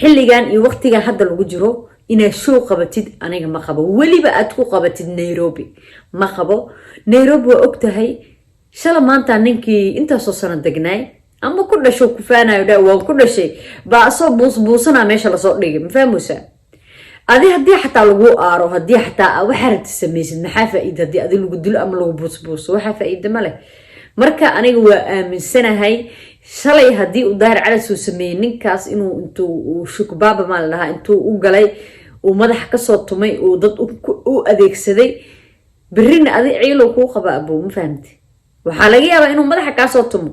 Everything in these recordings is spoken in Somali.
Xilligan iyo waqtigan hadda lagu jiro inaad show qabatid aniga ma qabo, weliba aad ku qabatid Nairobi ma qabo. Nairobi waa ogtahay, shala maanta ninkii intaasoo sano degnaay ama ku dhasho kufaanayo dha waan ku dhashay baa asoo buusbuusanaa meesha lasoo dhigay. Ma fahmaysaa? Adi haddii xataa lagu aaro, haddii xataa waxaa rabti samaysid, maxaa faa-iida haddii adi lagu dilo ama lagu buusbuuso? Waxaa faa-iida ma leh. Marka aniga waa aaminsanahay, shalay haddii uu Daahir Calas uu sameeyey ninkaas inuu intuu shukbaaba maa la dhahaa intuu u galay, uu madaxa kasoo tumay, uu dad u adeegsaday, berrina adi ciilow kuu qaba abow. Ma fahamti? Waxaa laga yaabaa inuu madaxa kaasoo tumo.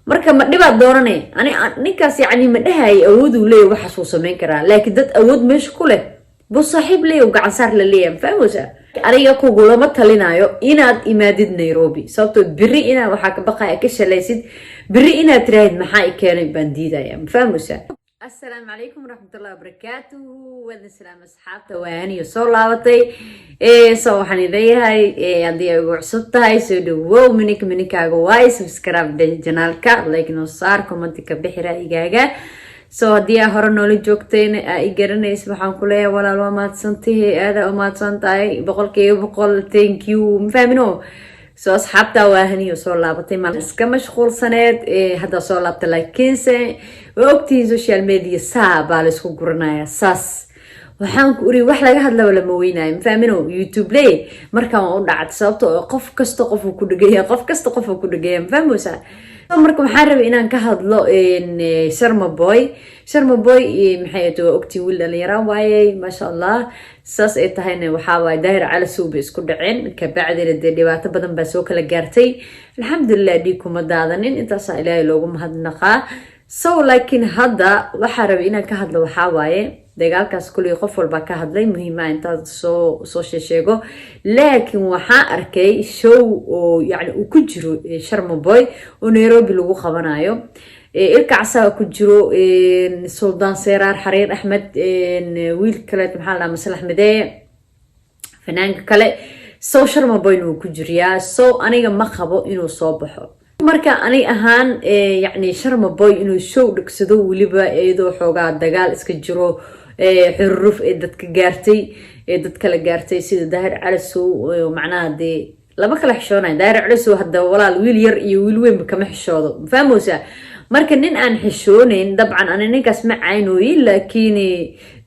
Marka ma dhibaad dooranay? Ani ninkaas yacni ma dhahayay awooduu leeyahy, waxaas uu sameyn karaa, laakiin dad awood meesha ku leh buu saaxiib leeyahy, gacan saar la leeyahay. Ma fahmaysaa? Aniga kugulama talinayo inaad imaadid Nairobi, sababtoo beri inaad waxaa ka baqaya ka shalaysid, beri inaad tiraahid "Maxaa i keenay?" baan diidaya. Ma fahmaysaa? Asalaamu calaykum waraxmatullahi wabarakaatuhu. Waadin salaam asxaabta, waaniyo soo laabatay. So waxaan leeyahay, haddii ay ugu cusub tahay, soo dhawow. Mininka mininkaaga waay, subscribe channelka, like noo saar, commentika bixi ra'yigaaga. So haddii aa hore noola joogtayna, aa i garanaysa, waxaan ku leeyahay walaal, waa mahadsantahay, aada u mahadsan tahay, 100%, thank you. Ma fahmino? So asxaabta, waahaniyo soo laabatay. Maal iska mashquulsaneed, hadda soo laabta, laakiinse waa ogtihiin social media saa baa laysku guranaya. Saas waxaan ku uri, wax laga hadlaba lama weynayo. Ma fahmino? YouTube ley markaan waa u dhacad, sababto oo qof kasta qofuu ku dhegaya, qof kasta qofuu ku dhegaya. Ma fahmaysaa? Marka waxaan rabay inaan ka hadlo Sharma Boy. Sharma Boy maxay ahayd? Waa ogtiin, wiil dhalinyara waayey, maasha Allah. Saas ay tahayna, waxaa waaye Daahir Calasow bay isku dhaceen, kabacdina dee dhibaato badan baa soo kala gaartay. Alxamdulilah, dhiig kuma daadanin, intaasaa Ilaahay loogu mahadnaqaa. So laakiin hadda waxaa rabay inaan ka hadlo waxaa waaye dagaalkaas. Kuley qof walbaa ka hadlay, muhiimaa intaad soo sheesheego, laakiin waxaa arkay show oo yani uu ku jiro Sharma Boy oo Nairobi lagu qabanayo. Ilka Casaa ku jiro, Suldaan Seeraar, Xariir Axmed, wiil kale maxaa la dhahaa, Maslax Mideeye, fanaanka kale. So Sharma Boyna wuu ku jiriyaa. So aniga ma qabo inuu soo baxo. Marka anig ahaan, yacni Sharma Boy inuu show dhegsado, weliba iyadoo xoogaa dagaal iska jiro, xururuf ee dadka gaartay, ee dad kala gaartay sida Daahir Calasow, macnaha dee lama kala xishoonayo Daahir Calasow. Hadda walaal, wiil yar iyo wiil weynba kama xishoodo. Ma fahmeysaa? Marka nin aan xishooneyn, dabcan ani ninkaas ma caynooyin, laakiin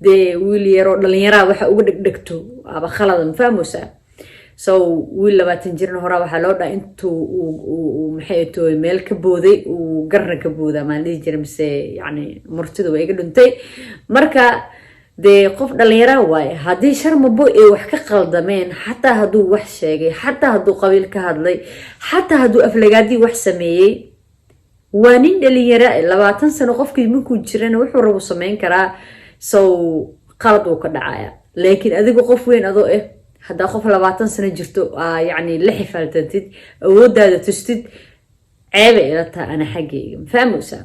dee wiil yaroo dhalinyaraa waxa uga dhegdhegto aba khalada. Ma fahmeysaa? So wiil 20 jirna horaa waxaa loo dhaha intuu maxay toy meel ka booday, uu garna ka booda maan dhihi jira, mise yani murtida waa iga dhuntay. Marka dee qof dhalinyara waaye. Haddii Sharma Boy ay wax ka qaldameen, xataa hadduu wax sheegay, xataa hadduu qabiil ka hadlay, xataa hadduu aflagaadii wax sameeyey, waa nin dhalinyara. 20 sano qofkii markuu jirana wuxuu rabu sameyn karaa. So qalad uu ka dhacaya, laakiin adigu qof weyn adoo ah, haddaa qof 20 sano jirto yacni la xifaaltantid, awooddaada tustid, ceebay ila tahay ana xaggayga. Ma fahmaysaa?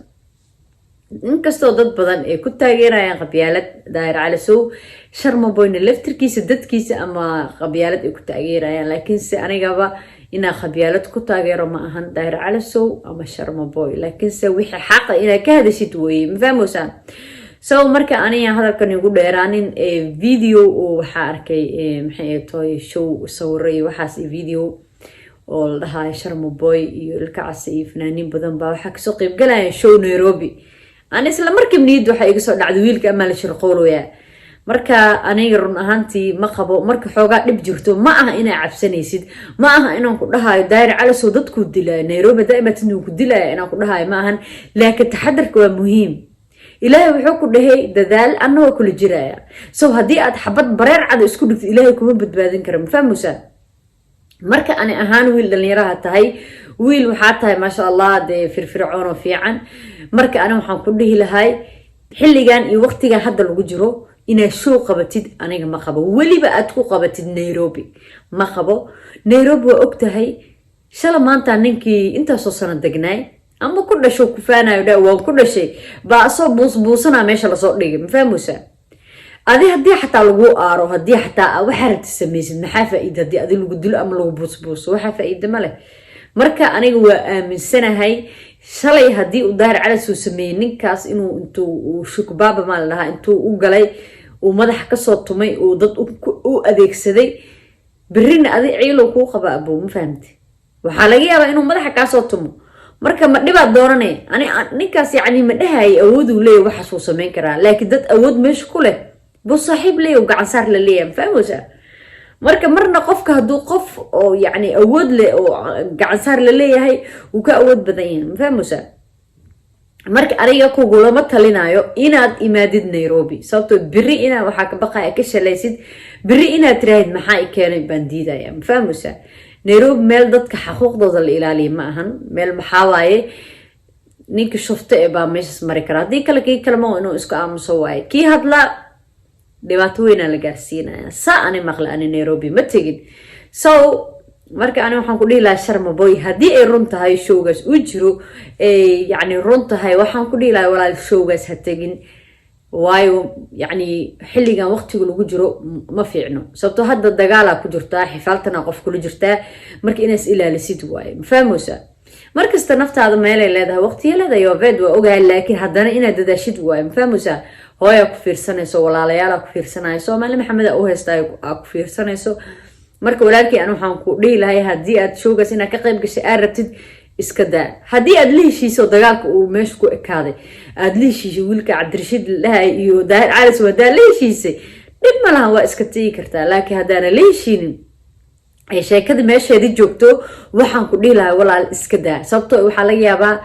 Inkastoo dad badan ay ku taageerayaan qabyaalad Daahir Calasow, Sharma Boyna laftirkiisa dadkiisa ama qabyaalad ay ku taageerayaan, laakiinse anigaba inaa qabyaalad ku taageero ma ahan Daahir Calasow ama Sharma Boy, laakiinse wixii xaqa inaad ka hadashid weeye. Ma fahmaysaan? So marka aniga hadalkan igu dheeraanin. Video oo waxaa arkay, maxay toy, show sawiro iyo waxaas iyo video oo la dhahayo Sharma Boy iyo Ilka Case iyo fanaaniin badan baa waxaa kasoo qeybgalaya show Nairobi. Ani isla markiiba niyadda waxaa iga soo dhacday wiilka amaa la shirqoolaya. Marka aniga run ahaantii ma qabo. Marka xoogaa dhib jirto, ma aha inaa cabsanaysid, ma aha inaan ku dhahayo Daahir Calasow dadkuu dilaayo, Nairobi daimatid wuu ku dilaya inaan ku dhahayo ma ahan, laakiin taxadarka waa muhiim. Ilaahay wuxuu ku dhahay dadaal, anna waa kula jiraya. So haddii aad xabad bareer cada isku dhigtid, Ilaahay kuma badbaadin kara. Ma fahmaysaa? Marka ani ahaan, wiil dhalinyaraha tahay, wiil waxaa tahay maasha Allah, dee firfircoon oo fiican. Marka ani waxaan ku dhihi lahay, xilligan iyo waqtigan hadda lagu jiro inaad show qabatid aniga ma qabo, weliba aad ku qabatid Nairobi ma qabo. Nairobi waa ogtahay, shala maanta ninkii intaasoo sano degnaay ama ku dhasho kufaanayo dha waan ku dhashay baa asoo buusbuusanaa meesha lasoo dhigay. Ma fahmaysaa? Adi haddii xataa lagu aaro, haddii xataa waxaa rabti samaysid, maxaa faa-iida haddii adi lagu dilo ama lagu buusbuuso? Waxaa faa-iida ma leh. Marka aniga waa aaminsanahay. Shalay haddii uu Daahir Calas uu sameeyey ninkaas inuu intuu uu shukbaaba maa la dhahaa intuu u galay, uu madaxa kasoo tumay, uu dad u adeegsaday, berrina adi ciilow kuu qaba, abow. Ma fahamti? Waxaa laga yaabaa inuu madaxa kaasoo tumo. Marka ma dhibaad dooranay? Ani ninkaas yacni ma dhahayay awooduu leeyahy, waxaas wuu sameyn karaa, laakiin dad awood meesha ku leh buu saaxiib leeyahy, gacansaar la leeyahay. Ma fahmaysaa? Marka marna qofka hadduu qof oo yacni awood leh oo gacansaar la leeyahay, wuu ka awood badan yahay. Ma fahmaysaa? Marka aniga kugulama talinayo inaad imaadid Nairobi, sababtoo beri inaa waxaa ka baqaya ka shalaysid, beri inaad tiraahid "Maxaa i keenay?" baan diidaya. Ma fahmaysaa? Nairobi meel dadka xaquuqdooda la ilaaliya ma ahan. Meel maxaa waaye, ninka shufta ee baa meeshaas mari kara. Haddii kale kii kalema inuu isku aamuso waaye. Kii hadlaa dhibaato weynaa la gaarsiinaya. Saa ani maqle, ani Nairobi ma tegin. So marka ani waxaan ku dhihi lahaa Sharma Boy, haddii ay run tahay showgaas uu jiro, yacni run tahay, waxaan ku dhihi lahaa, walaal, showgaas ha tegin. Waayo yacni xilligan waqtiga lagu jiro ma fiicno, sababtoo hadda dagaalaa ku jirtaa, xifaaltana qof kula jirtaa. Marka inaas ilaalisid waaye. Ma fahmaysaa? Markasta naftaada meelay leedahay, waqtiya leedahay, yoveed waa ogahay, laakiin haddana inaad dadaashid waaye. Ma fahmaysaa? Hooyaa ku fiirsanayso, walaalayaalaa ku fiirsanaayo, Soomaali Maxameda u haysta aa ku fiirsanayso. Marka walaalkii, an waxaan ku dhihi lahay, haddii aad showgaas inaad ka qayb gashay aad rabtid, iska daa. Haddii aad la heshiiso, dagaalka uu meesha ku ekaaday, aad la heshiisay wiilka Cabdirashiid ladahay iyo Daahir Calis, haddaa la heshiisay, dhib ma lahan, waa iska tegi kartaa. Laakiin haddaana la heshiinin ay sheekada meesheedii joogto, waxaan ku dhihi lahay, walaal, iska daa. Sababtoo waxaa laga yaabaa,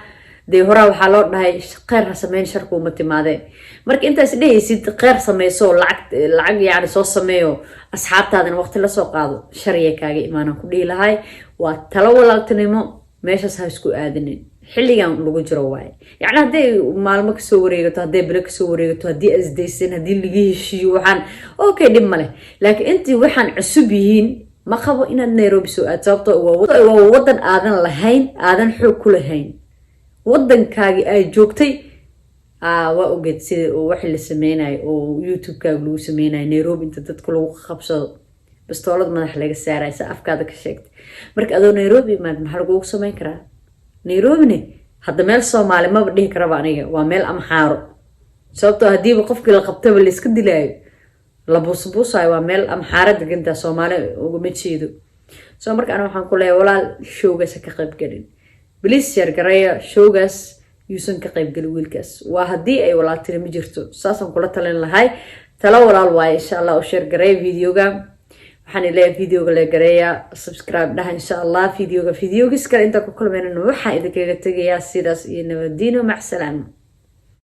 dee horaa waxaa loo dhahay, "Kheyr ha sameyn, sharkuuma timaadee." Marka intaas dhehaysid kheyr sameyso, lacag lacag yani soo sameeyo, asxaabtaadana waqti lasoo qaado, shariyay kaaga imaanaan ku dhihi lahay. Waa talo walaaltinimo. Meeshaas ha isku aadinin xilligan lagu jiro waaye. Yacni hadday maalmo kasoo wareegato, hadday bilo kasoo wareegato, haddii asdaysan, haddii laga heshiiyo, waxaan okay, dhib ma leh. Laakiin intii waxaan cusub yihiin, ma qabo inaad Nairobi soo aad, sababto waa wadan aadan lahayn, aadan xoog ku lahayn. Wadankaagi ay joogtay waa ogeed sida waxi la sameynayo oo YouTube-kaaga lagu sameynayo Nairobi, inta dadka lagu qabsado, bastoolad madax laga saarayo, sa afkaada ka sheegtay. Marka adoo Nairobi imaad, maxaa lagugu sameyn karaa? Nairobine hadda meel Soomaali maba dhihi karaba aniga, waa meel Amxaaro, sababtoo haddiiba qofkii la qabtaba layska dilaayo, la buusbuusayo. Waa meel Amxaaro degantaa, Soomaali ugama jeedo. So marka ani waxaan ku leeyahay, walaal, showgaas ha ka qaybgelin. Please share gareeya, showgaas yuusan ka qaybgelin wiilkaas. Waa haddii ay walaaltinimo jirto, saasaan kula talin lahay. Talo walaal waaye. Insha Allah u share gareeya videoga. Waxaan leeyahay, videoga la gareeya, subscribe dhaha. Insha Allah videoga videogis kale intaan ku kulmaynana, waxaan idinkaga tegayaa sidaas iyo nabadiino. Macsalaama.